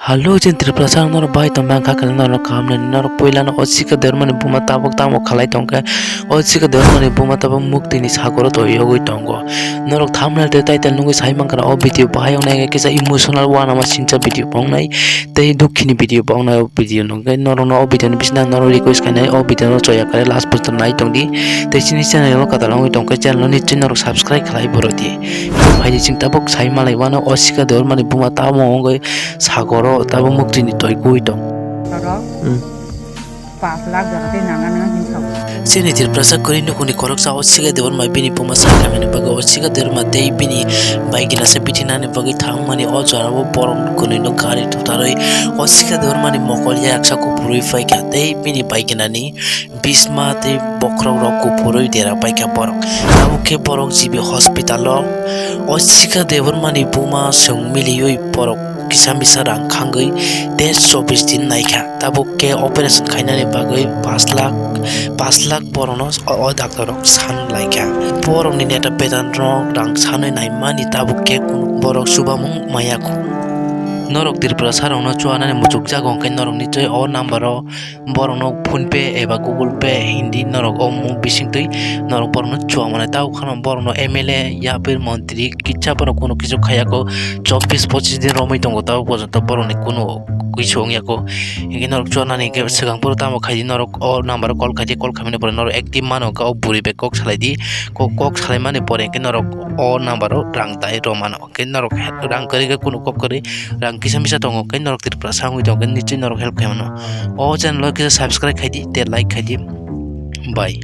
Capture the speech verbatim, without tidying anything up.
Hello, chini Tripura sa norok bai tong bang kha khe norok kaham nai norok puila no o Sika Debbarma ni buma tabuk tamo khalai tong khe o Sika Debbarma ni buma tabuk mukti ni sagoro to yogwi tongo. Norok thumbnail tei title nugwi sai mankha o video bahai wngnai kisa emotional uanama singcha video bo wngnai tei dukhi ni video bo wngnai o video nugwi norok no o video ni bising norok request khainai o video no choya kare last porjonto nai tongdi tei chini channel o kwtal wngwi tong khe channel no nichoi norok subscribe khlai borodi. Phaidi chwng tabuk sai malai mano o Sika Debbarma ni buma tamo wngwi sagoro tabuk mukti ni toi gwi tong. Oro Hmm. Pas lakh jora tei nanga nanga hinwi sao. Chini Tiprasa kwrwi nukhungni khoroksa o Sika Debbarma bini buma sakhamani bagwi o Sika Debbarma tei bini baiginasa bithinani bagwi thangmani o jorao borok kwnwino gari thutarwi o Sika Debbarmani mokol yaksa kuphurwi phaikha tei bini baiginani bisma tei bokhorokrok kuphurwi dera paikha borok. Tabuk khe borok G B hospital o o Sika Debbarmani buma chwng miliwi borok kisa misa rang khangwi tei chobbish din naikha. Tabuk khe operation khainani bagwi pash lakh, pash lakh borokno o, o doctor rok san laikha. Borokni neta beton rok rang sanwi naimani tabuk khe kunu borok chubamung maya kho. Norok Tripura sarokno chuanani muchukjago hwnkhe norok nichoi o number o borokno PhonePe eba Google Pay hindi norok o mung bisingtwi norok borokno chuamanai. Tabuk phano borokno M L A yapir montri kisa borok kunu kisu khayako chobbish pochis din romwi tongo tabuk porjonto borokni kunu kisu wngyako. Hinkhe norok chuanani hinkhe swkang phuru tamo khaidi norok o number o call khaidi call khaimani pore norok active mano khe o bwrwi bai kok salaidi kok kok salaimani pore hinkhe norok o number o rang dai romano. Khe norok he-, rang kwrwi khe kunu kok kwrwi rang kisa misa tongo khe norok Tripura sa wngwi tongo khe nichoi norok help khaimano. O channel o kisa subscribe khaidi tei like khaidi. Bye.